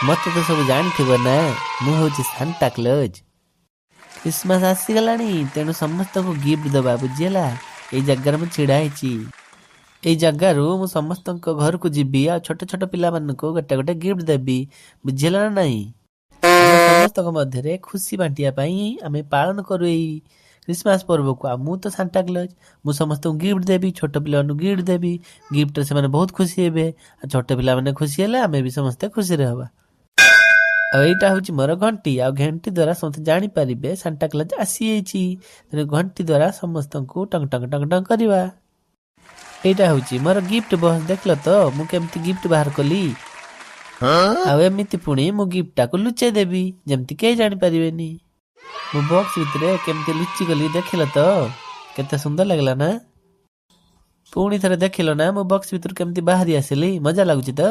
ମତେ ତ ସବୁ ଜାଣିଥିବ ନା, ମୁଁ ହେଉଛି ସାନ୍ତା କ୍ଲଜ୍। ଖ୍ରୀଷ୍ଟମାସ ଆସିଗଲାଣି, ତେଣୁ ସମସ୍ତଙ୍କୁ ଗିଫ୍ଟ ଦେବା, ବୁଝିହେଲା? ଏଇ ଜାଗାରେ ମୁଁ ଛିଡ଼ା ହେଇଛି। ଏଇ ଜାଗାରୁ ମୁଁ ସମସ୍ତଙ୍କ ଘରକୁ ଯିବି ଆଉ ଛୋଟ ଛୋଟ ପିଲାମାନଙ୍କୁ ଗୋଟେ ଗୋଟେ ଗିଫ୍ଟ ଦେବି, ବୁଝିହେଲା ନା ନାହିଁ? ଆମ ସମସ୍ତଙ୍କ ମଧ୍ୟରେ ଖୁସି ବାଣ୍ଟିବା ପାଇଁ ଆମେ ପାଳନ କରୁ ଏଇ ଖ୍ରୀଷ୍ଟମାସ ପର୍ବକୁ। ଆଉ ମୁଁ ତ ସାନ୍ତା କ୍ଲଜ୍, ମୁଁ ସମସ୍ତଙ୍କୁ ଗିଫ୍ଟ ଦେବି, ଛୋଟ ପିଲାମାନଙ୍କୁ ଗିଫ୍ଟ ଦେବି। ଗିଫ୍ଟରେ ସେମାନେ ବହୁତ ଖୁସି ହେବେ, ଆଉ ଛୋଟ ପିଲାମାନେ ଖୁସି ହେଲେ ଆମେ ବି ସମସ୍ତେ ଖୁସିରେ ହେବା। ଆଉ ଏଇଟା ହେଉଛି ମୋର ଘଣ୍ଟି, ଆଉ ଘଣ୍ଟି ଦ୍ୱାରା ସମସ୍ତେ ଜାଣିପାରିବେ ସାନ୍ତା କ୍ଲଜ୍ ଆସିଯାଇଛି। ତେଣୁ ଘଣ୍ଟି ଦ୍ୱାରା ସମସ୍ତଙ୍କୁ ଟଙ୍ଗ ଟଙ୍ଗ ଟଙ୍ଗ ଟଙ୍ଗ କରିବା। ଏଇଟା ହେଉଛି ମୋର ଗିଫ୍ଟ ବକ୍ସ। ଦେଖିଲ ତ ମୁଁ କେମିତି ଗିଫ୍ଟ ବାହାର କଲି? ଆଉ ଏମିତି ପୁଣି ମୁଁ ଗିଫ୍ଟଟାକୁ ଲୁଚେଇ ଦେବି, ଯେମିତି କେହି ଜାଣିପାରିବେନି। ମୁଁ ବକ୍ସ ଭିତରେ କେମିତି ଲୁଚି ଗଲି, ଦେଖିଲ ତ? କେତେ ସୁନ୍ଦର ଲାଗିଲା ନା? ପୁଣି ଥରେ ଦେଖିଲ ନା ମୁଁ ବକ୍ସ ଭିତରୁ କେମିତି ବାହାରି ଆସିଲି? ମଜା ଲାଗୁଛି ତ?